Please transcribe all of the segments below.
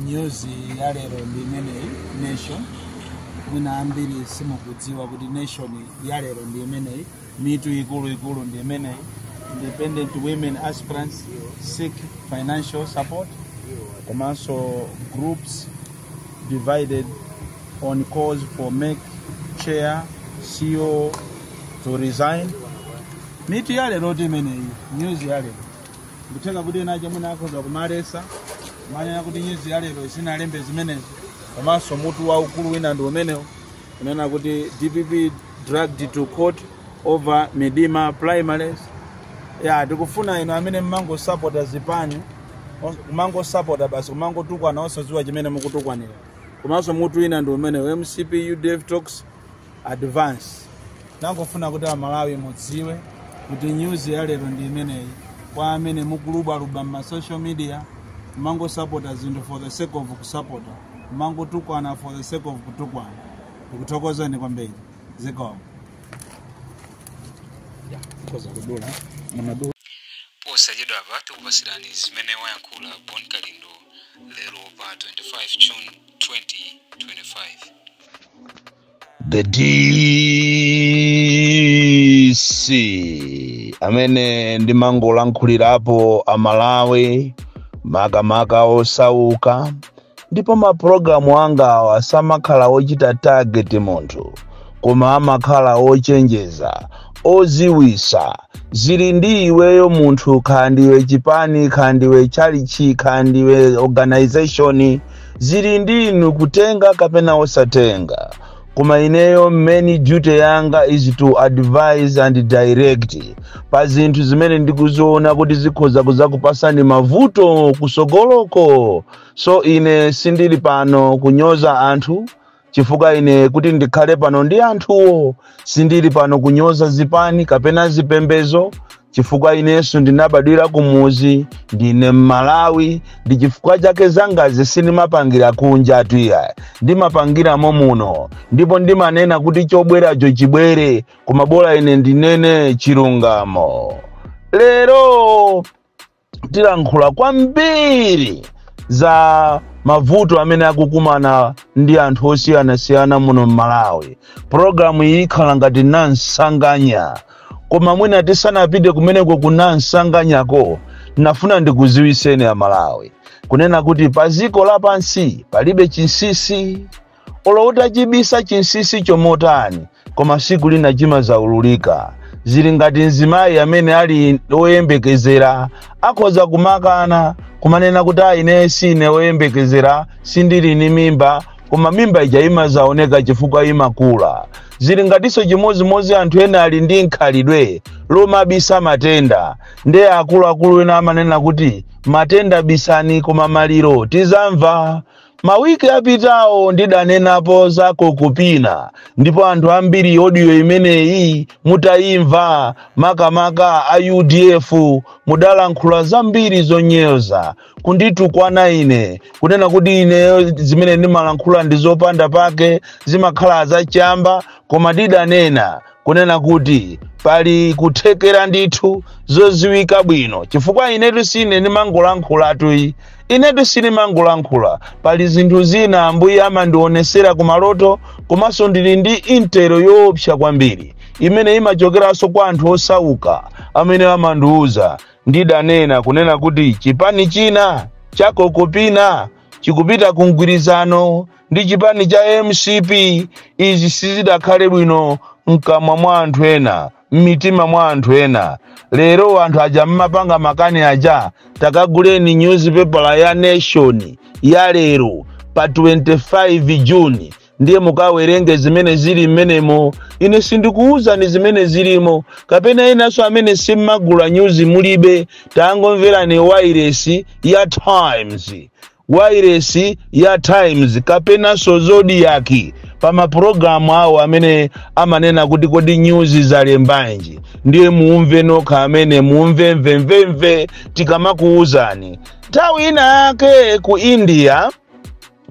News ya lero ndi imeneyi, Nation. Mwina ambiri simukudziwa kuti Nation ya lero ndi imeneyi. Mitu ikuluikulu ndi imeneyi: independent women aspirants seek financial support, komanso groups divided on calls for MEC chair CEO to resign. Mitu ya lero ndi imeneyi, news ya lero. Ndikutheka kuti ena mwina akhoza kumalesa manena kuti news ya lero isinalembe zimenezo. Komanso mutu waukulu wina ndi umenewo, kunena kuti DPP dragged to court over Midima primaries. Ya, tikufuna inu amene mmangosapota zipani, kumangosapota basi, kumangotukwana osadziwa chimene mukutukwanira. Komanso mutu wina ndi umenewo, MCP UDF talks advance. Nangofuna kuti Amalawi mudziwe kuti news ya lero ndi imeneyi, kwa amene mukulubaluba m'ma social media, kumangosapota zinthu for the sake of kusapota, kumangotukwana for the sake of kutukwana. Ndikuthokozani kwambiri, zikomo. Koza kudula munadula. Posachedwapa tikupasirani zimene wayankhula Bon Kalindo lero pa 25 June 2025. The DC amene ndimangolankhulirapo Amalawi, makamaka osauka, ndipo mapulogalamu angawa samakhala ochita target munthu, koma amakhala ochenjeza, oziwisa. Zili ndi iweyo munthu, khandiwe chipani, khandiwe chalichi, khandiwe organization, zili ndi inu kutenga kapena osatenga. Koma ineyo main duty yanga is to advise and direct pa zinthu zimene ndikuziona kuti zikhoza kuzakupasani mavuto kusogoloko. So ine sindili pano kunyoza anthu, chifukwa ine kuti ndikhale pano ndi anthuwo. Sindili pano kunyoza zipani kapena zipembezo, chifukwa inenso ndinabadwira kumuzi, ndine Mmalawi. Ndi chifukwa chake zangazi sindimapangira kunja tuya, ndimapangiramo muno, ndipo ndimanena kuti chobweracho chibwere, koma bola ine ndinene chilungamo. Lero tilankhula kwambiri za mavuto amene akukumana ndi anthu osiyanasiyana muno m'Malawi. Pologalamu iyi ikhala ngati nansanganya, koma mwina tisanapite kumeneko kunansanganyako, nafuna ndikuziwiseni Amalawi kunena kuti pa ziko lapansi palibe chinsisi. Olo utachibisa chinsisi chomotani, koma siku lina chimazaululika. Zili ngati mzimayi amene ali woyembekezera, akhoza kumakana, kumanena kuti ayi, ine sine woyembekezera, sindili ni mimba, koma mimba ija imazaoneka chifukwa imakula. Zili ngatinso chimozimozi anthu ena ali ndi nkhalidwe lomabisa matenda. Ndiye akuluakulu ena amanena kuti matenda bisani, koma maliro tizamva. Mawiki apitawo ndidanenapo za Kokopina, ndipo anthu ambiri audio imeneyi mutayimva, makamaka a UDF, mudalankhula zambiri zonyoza, kunditukwana ine, kunena kuti ine zimene ndimalankhula ndi zopanda pake, zimakhala zachamba. Koma ndidanena kunena kuti pali kuthekera ndithu zoziwika bwino, chifukwa inetu sine ndimangolankhulatu, inetu sindimangolankhula. Pali zinthu zina Ambuye amandionesera kumaloto, komanso ndili ndi intel yoopsa kwambiri imene imachokeranso kwa anthu osauka amene amandiuza. Ndidanena kunena kuti chipani china cha Kokopina chikupita ku mgwirizano ndi chipani cha MCP. Izi sizidakhale bwino mkamwa mwa anthu ena, mmitima mwa anthu ena. Lero anthu aja mmapanga makani aja, takaguleni newspaper ya Nation ya lero pa 25 Juni, ndiye mukawerenge zimene zili mmenemo. Ine sindikuwuzani zimene zilimo. Kapena inanso amene simmagula news mulibe, tangomverani wireless ya Times, wireless ya Times kapenanso Zodiak, pa mapulogalamu awo amene amanena kuti kodi news zalembanji, ndiye muumve nokha amene muumve mvemvemve tikamakuwuzani. Nthawi ina yake ku India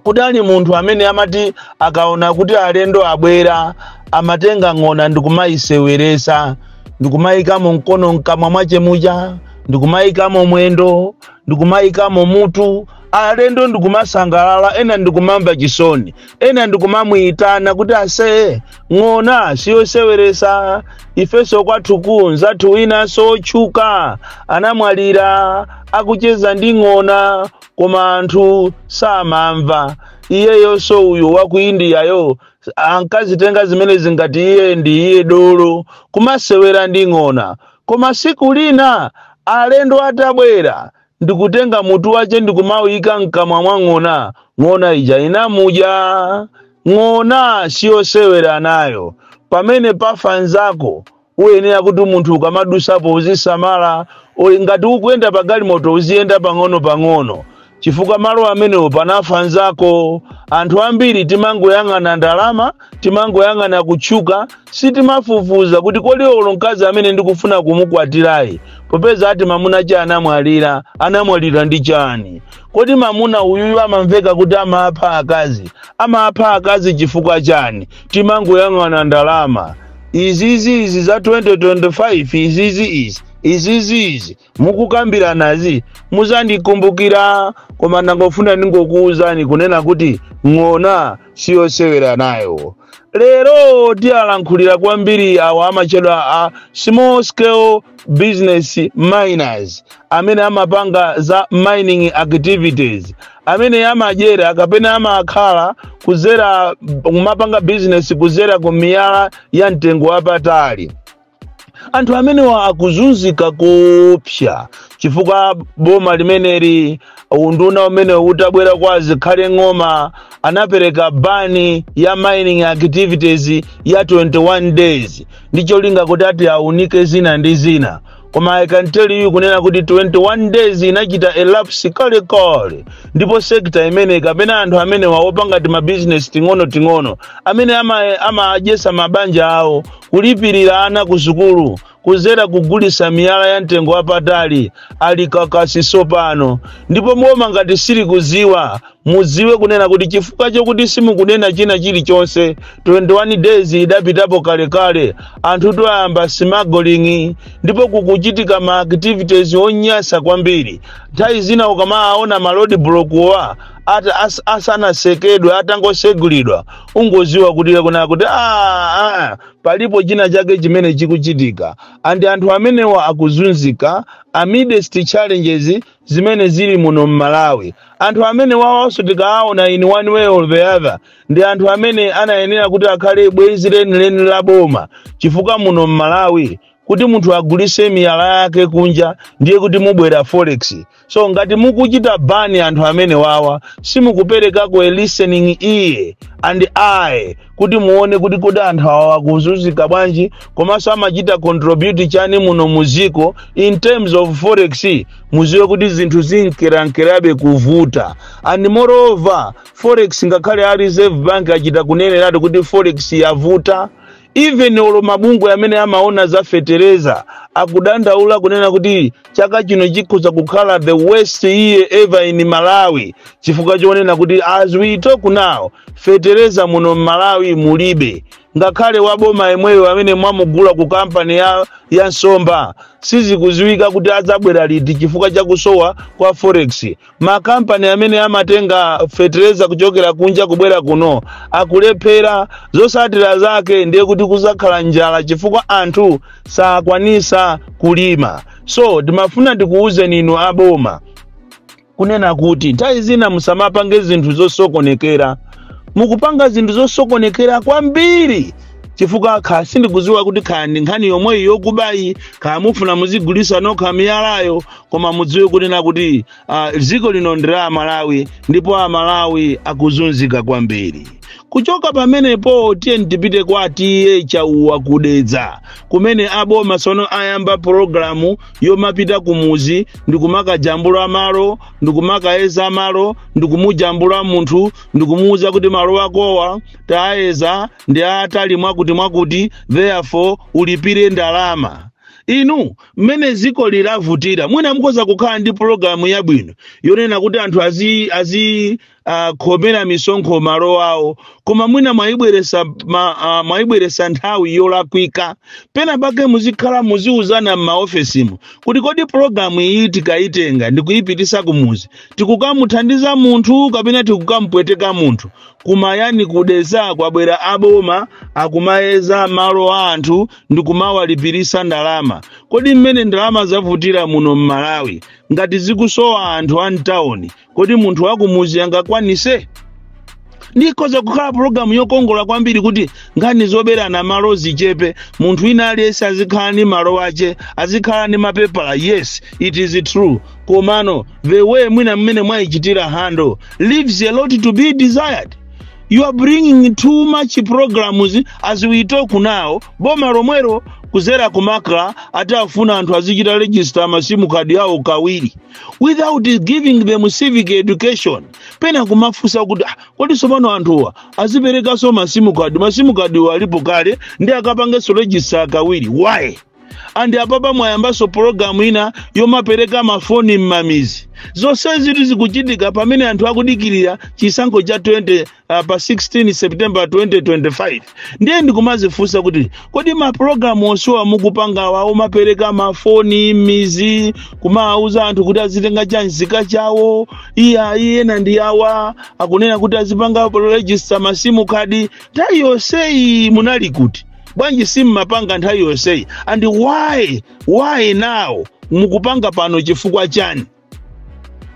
kudali munthu amene amati akaona kuti alendo abwera, amatenga ng'ona ndikumayiseweresa, ndikumayikamo mkono mkamwa mwache muja, ndikumayikamo mwendo, ndikumayikamo mutu. Alendo ndikumasangalala, ena ndikumamva chisoni, ena ndikumamuyitana kuti aseye, ng'ona siyoseweresa. Ifenso kwathuku nzathu winanso otchuka anamwalira akucheza ndi ng'ona, koma anthu samamva. Iyeyonso uyu wa ku Indiyayo ankazitenga zimene zingati iye ndi iye dolo kumasewera ndi ng'ona, koma siku lina alendo atabwera ndikutenga mutu wace ndikumawuyika mkamwa mwa ng'ona, ng'ona ija inamudya. Ng'ona siyosewera nayo. Pamene pafa nzako, uyenera kuti munthu ukamadusapo uzisamala. Ngati ukuyenda pa galimoto, uziyenda pang'ono pang'ono, chifukwa malo amenewo panafa nzako. Anthu ambiri timangoyang'ana ndalama, timangoyang'ana kutchuka, sitimafufuza kuti kodi olo mkazi amene ndikufuna kumukwatirayi, popeza ati mamuna che anamwalira, anamwalira ndi chani? Kodi mamuna uyuyu amamveka kuti amapha akazi, amapha akazi chifukwa chani? Timangoyang'ana ndalama. Izizi izi za 2025, izizi izi, izizi izi mukukambiranazi, muzandikumbukira. Koma ndangofuna ndingokuwuzani kunena kuti ng'ona siyosewera nayo. Lero tiyalankhulira kwambiri awa amachedwa a small scale business miners, amene amapanga za mining activities, amene amadyera kapena amakhala kuzera kumapanga business kuzera ku miyala ya mtengo wapatali. Anthu amenewa akuzunzika kopsa chifukwa boma limeneli, unduna umene utabwera kwa Zikhale Ng'oma, anapereka ban ya mining activities ya 21 days ndi cholinga kuti ati aunike zina ndi zina. Koma I can tell you kunena kuti 21 days inachita elapse kalekale, ndipo sector imene kapena anthu amene wawopanga ti mabizinesi ting'ono-ting'ono, amene amadyesa mabanja awo, kulipirira ana ku sukulu kuzera kugulisa miyala ya mtengo wapatali, ali kakasiso pano. Ndipo boma ngati sili kuziwa, muziwe kunena kuti chifukwa chokuti simukunena china chilichonse, 21 days idapitapo kalekale. Anthu toyamba smuggling, ndipo kukuchitika ma activities onyasa kwambiri. Nthawi zina ukamaona ma road block wa ata asanasekedwe, atangosegulidwa, ungoziwa kuti kuna kuti palipo china chake chimene chikuchitika. And anthu amenewa akuzunzika amidst challenges zimene zili muno mMalawi. Anthu amene wawonso tikawaona in one way or the other, ndi anthu amene anayenera kuti akhale bwenzi lenileni la boma, chifukwa muno mMalawi kuti munthu agulise miyala yake kunja, ndiye kuti mubwera forex. So ngati mukuchita ban anthu amene wawa, simukuperekako a listening ear and eye kuti muone kuti kodi anthu awa akuzunzika bwanji, komanso amachita contribute chani muno muziko in terms of forex, muziwe kuti zinthu zinkerankerabe kuvuta. And moreover, forex, ngakhale a Reserve Bank achita kuneneratu kuti forex yavuta, even olo mabungwe amene amaona za fetereza akudandaula kunena kuti chaka chino chikhoza kukhala the worst year ever in Malawi, chifukwa chonena kuti as we talk now, fetereza muno mMalawi mulibe. Ngakhale waboma yemweyo amene mwamugula ku kampani ya nsomba, sizikuziwika kuti adzabwera liti chifukwa chakusowa kwa forex. Makampani amene amatenga fetereza kuchokera kunja kubwera kuno akulephera. Zosatira zake ndiye kuti kuzakhala njala, chifukwa anthu sakwanisa kulima. So timafuna tikuwuzeni inu aboma kunena kuti nthawi zina musamapange zinthu zosokonekera. Mukupanga zinthu zosokonekera kwambiri, chifukwa kha sindikuziwa kuti kha ndi nkhani yomweyi yokubayi, kha mufuna muzigulisa nokha miyalayo. Koma mudziwe kunena kuti dziko lino ndi la Amalawi, ndipo Amalawi akuzunzika kwambiri. Kuchoka pamenepo, tiye tipite kwa T/A Chauwa kudedza, kumene aboma sono ayamba pologalamu yomapita kumuzi ndikumakajambula malo, ndikumakayeza malo, ndikumujambula munthu, ndikumuwuza kuti malo akowa tayeza ndi atali mwakuti mwakuti, therefore ulipire ndalama. Inu, mmene ziko lilavutira, mwina mukhoza kukhala ndi pologalamu yabwino yonena kuti anthu azi khomera misonkho malo awo, koma mwina mwayibweresa nthawi yolakwika. Pena pake muzikhala muziuzana m'maofesimu kuti kodi pologalamu iyi tikayitenga ndikuyipitisa kumuzi, tikukamuthandiza munthu kapena tikukamupweteka munthu? Kumayani kudeza kwabwera aboma, akumayeza malo a anthu ndikumawalipirisa ndalama. Kodi mmene ndalama zavutira muno m'Malawi, ngati zikusowa anthu a mtawuni, kodi munthu wakumuzi angakwanise? Ndikhoza kukhala pologalamu yokongola kwambiri kuti nkhani zoberana malo zichepe, munthu wina aliyense azikhala ndi malo ache, azikhala ndi mapepala. Yes, it is true, komano the way mwina mmene mwayichitira handle leaves a lot to be desired. You are bringing too much programs. As we talk now, boma lomwero kuzera ku MACRA ati afuna anthu azichita register ma SIM card yawo kawiri without giving them civic education. Pena kumafunsa kuti, ah, kodi tsopano anthuwa aziperekanso ma SIM card? Ma SIM card alipo kale, ndi akapangenso register kawiri, why? And apapa mwayambanso pologalamu ina yomapereka mafoni m'mamizi. Zonse zikuchitika pamene anthu akudikirira chisankho cha 20 pa 16 September 2025. Ndiye ndikumazifunsa kuti kodi mapulogalamu onsewa mukupangawa, omapereka mafoni m'mizi, kumawuza anthu kuti azitenga cha nzika chawo, iya iyena ndi awa akunena kuti azipanga register ma SIM card, nthawi yonseyi munali kuti? Bwanji simmapanga nthawi yonseyi? And why now mukupanga pano? Chifukwa chani,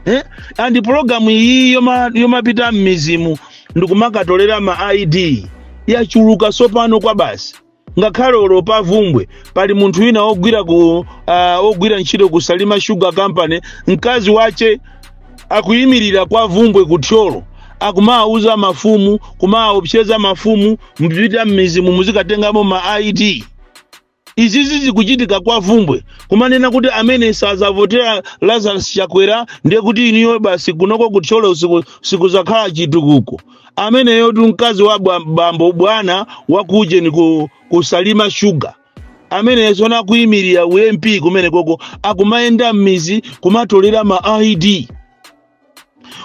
eh? And pologalamu iyi yomapita m'mizimu ndikumakatolera ma ID yachuluka sopano kwa basi. Ngakhale olo pa Vumbwe pali munthu wina ogwira ntchito ku Salima Sugar Company, mkazi wache akuyimirira kwa Vumbwe kuthyolo, akumawuza mafumu, kumaopseza mafumu, mpita m'mizimu muzikatengamo ma ID. Izizi zikuchitika kwa Vumbwe, kumanena kuti amene sazavotera Lazarus Chakwera ndiye kuti iniyo basi kunoko kuthyolo sikuzakhala chitukuko. Ameneyo tu mkazi wa bambo bwana wakuje ku Salima Sugar, amene sona kuyimirira uMP kumene koko, akumayenda m'mizi kumatolera ma ID,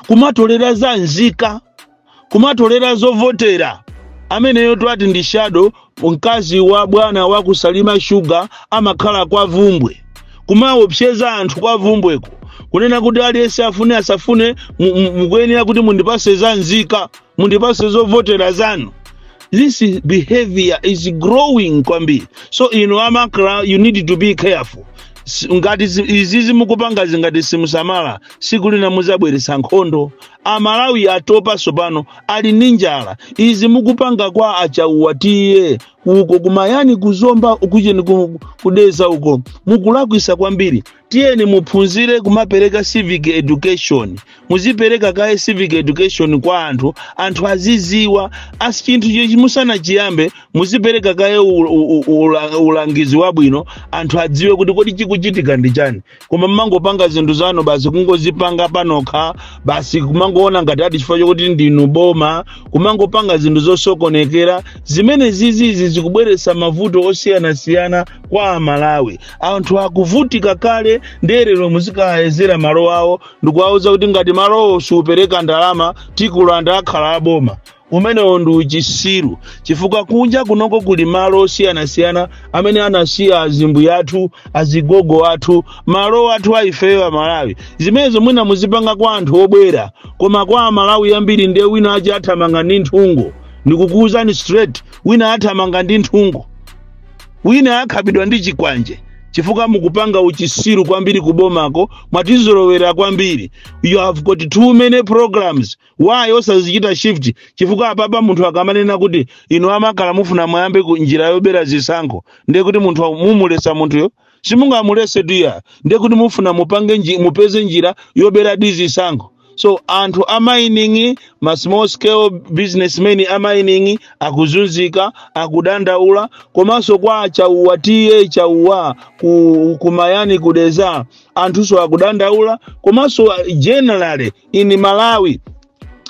kumatolera za nzika, kumatolera zovotera. Ameneyo twati ndi shadow, mkazi wa bwana wa kuSalima Sugar, amakhala kwa Vumbwe, kumaopseza anthu kwa Vumbweko, kunena kuti aliyense afune asafune, mukuyenera kuti mundipase za nzika, mundipase zovotera zanu. This behavior is growing kwambiri, so inu a MACRA, you need to be careful. Ngati izizi mukupanga, zingati simusamala, siku lina muzabweretsa nkhondo. Amalawi atopa sopano, ali ndi njala. Izi mukupanga kwa Achauwa tiye uko kumayani, kuzomba kucheni, kudeza uko, mukulakwisa kwambiri. Tiyeni muphunzire kumapereka civic education. Muzipereka kaye civic education kwa anthu, anthu aziziwa asi chinthu chichi musanachiyambe. Muzipereka kaye ulangizi wabwino, anthu adziwe kuti kodi chikuchitika ndi chani. Koma mmangopanga zinthu zanu basi, kungozipanga panokha basi, kumangoona ngati ati chifukwa chokuti ndinu boma, kumangopanga zinthu zosokonekera. Zimene zizizi zikubweretsa mavuto osiyanasiyana kwa Amalawi. Anthu akuvutika kale, nderero muzikayezera malo awo ndikuwauza kuti ngati malowo siupereka ndalama, tikulanda, akhala aboma. Umenewo ndi uchisiru, chifukwa kunja kunoko kuli malo osiyanasiyana amene anasiya azimbuya athu, azigogo athu, malo athu aifeyo Amalawi. Zimenezo mwina muzipanga kwa anthu obwera, koma kwa Amalawi ambiri, ndiye wina achi athamanga ndi nthungo. Ndikukuwuzani straight, wina athamanga ndi nthungo, wina akhabidwa ndi chikwanje, chifukwa mukupanga uchisiru kwambiri kubomako. Mwatizolowera kwambiri. You have got too many programs. Why osazichita shift? Chifukwa apapa munthu akamanena kuti inu amakhala mufuna mwayambe ku njira yobera zisankho, ndiye kuti munthu mumulesa munthuyo? Simungamulese tiya. Ndiye kuti mufuna mupange mupeze njira yobera di zisankho. So anthu a mining, ma small scale businessmen a mining akuzunzika, akudandaula. Komanso kwa Chauwa, tiye Chauwa kumayani kudeza, anthuso akudandaula. Komanso generally in Malawi,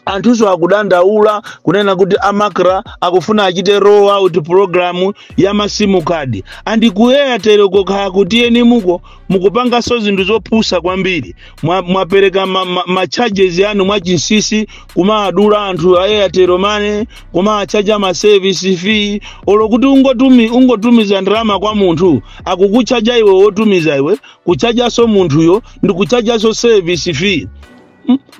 Anthuso akudandaula kunena kuti a MACRA akufuna achite roll out program ya ma SIM card, and ku Airtel kokhala kutiyeni muko mukupanganso zinthu zopusa kwambiri. Mwapereka ma charges anu mwachinsinsi, kumaadula anthu a Airtel Money, kumachaja ma service fee. Olo kuti ungotumiza ndalama kwa munthu, akukuchaja iwe wotumiza iwe, kuchajaso munthuyo ndi kuchajaso service fee.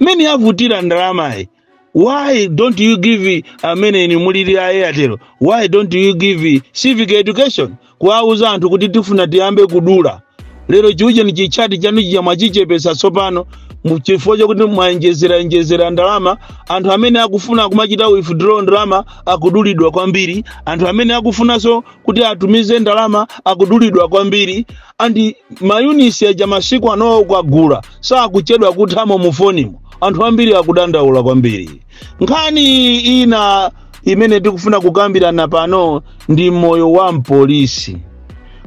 Mmene yavutira ndalamayi, why don't you give amene inu mulili a Airtel, why don't you give civic education kuwauza anthu kuti tifuna tiyambe kudula lero? Chiuche ni chichati chanu chija mwachichepesa tsopano chifukwa chokuti mwaenjezera ndalama. Anthu amene akufuna kumachita withdraw ndalama akudulidwa kwambiri, anthu amene akufunanso kuti atumize ndalama akudulidwa kwambiri, and ma units aja masiku anowo kwagula sakuchedwa kuthamo mu fonimo. Anthu ambiri akudandaula kwambiri. Nkhani ina imene tikufuna kukambirana pano ndi moyo wa mpolisi.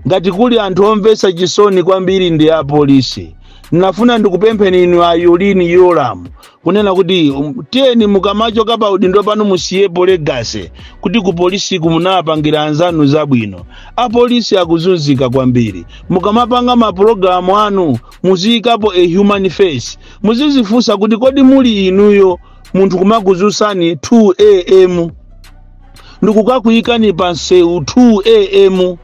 Ngati kuli anthu omvetsa chisoni kwambiri ndi apolisi. Nafuna ndikupempheni inu a Merlyne Yolamu kunena kuti tiyeni mukamachoka pa udindo pano musiyepo legacy kuti ku polisiku munapangira anzanu zabwino. Apolisi akuzunzika kwambiri. Mukamapanga mapulogalamu anu muziyikapo a human face, muzizifunsa kuti kodi muli inuyo munthu kumakuzusani 2 a.m. ndikukakuyikani pa msewu 2 a.m.,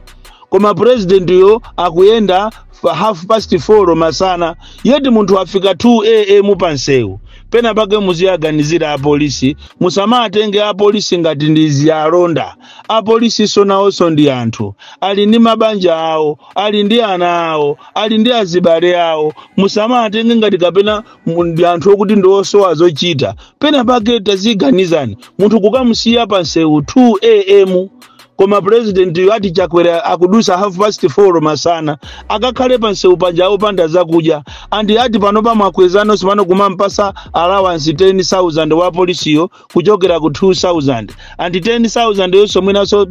koma president yo akuyenda 4:30 masana, yeti munthu afika 2 a.m. pa msewu? Pena pake muziyaganizira apolisi. Musamatenge apolisi ngati ndi ziyalonda. Apolisi so nawonso ndi anthu, ali ndi mabanja awo, ali ndi ana awo, ali ndi azibale awo. Musamatenge ngati kapena ndi anthu okuti ndi osowa zochita. Pena pake taziganizani, munthu kukamusiya pa msewu 2 a.m., koma president ati Chakwera akudusa 4:30 masana, akakhale pa msewu paja opanda zakudya. And ati pano pamwakwezano pano kumampasa allowance 10,000 wa polisiyo kuchokera ku 2000, and 10,000 yonso mwinaso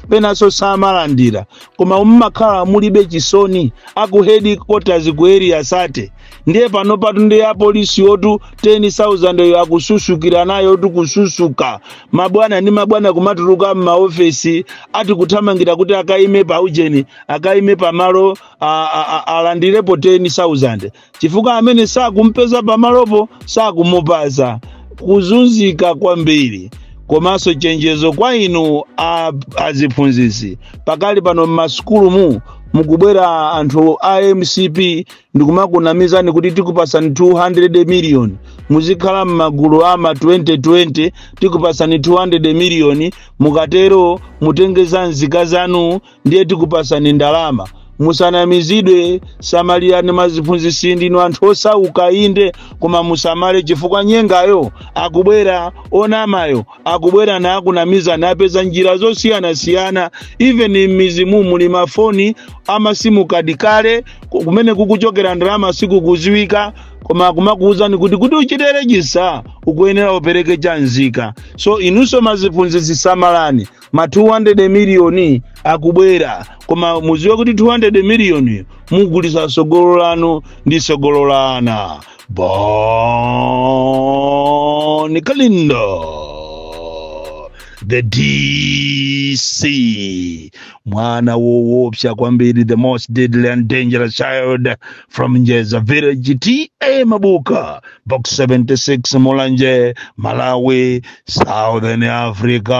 penaso samalandira. Koma mmakhala mulibe chisoni aku headquarters ku Area 30? Ndiye pano patu ndi apolisi otu 10,000 yo akususukira nayo tu, kususuka mabwana ndi mabwana kumatuluka m'maofesi, ati kuthamangira kuti akaime pa ujeni, akaime pamalo alandirepo 10,000, chifukwa amene sakumpeza pamalopo sakumupasa. Kuzunzika kwambiri. Komanso chenjezo kwa inu aziphunzitsi: pakali pano m'masukulumu mukubwera anthu a MCP ndikumakunamizani kuti tikupasani 200 million, muzikhala m'magulu ama 2020, tikupasani 200 million, mukatero mutengeza nzika zanu, ndiye tikupasani ndalama. Musanamizidwe, samalirani maziphunzitsi. Ndinu anthu osauka inde, koma musamale chifukwa nyengayo akubwera, onamayo akubwera naakunamiza, napeza njira zosiyanasiyana. Even m'mizimu muli mafoni ama SIM card kale, kumene kukuchokera ndalama sikukuziwika, koma kumakuwuzani kuti uchite register ukuyenera upereke chanzika. So inunso maziphunzitsi samalani, ma 200 miliyoni akubwera, koma muziwe kuti 200 miliyoni mugulisa sogolo lanu ndi sogolo la ana. Bon Kalindo, the DC, mwana woopsa kwambiri, the most deadly and dangerous child from Njeza Village, T/A Mabuka, Box 76, Mulanje, Malawi, Southern Africa.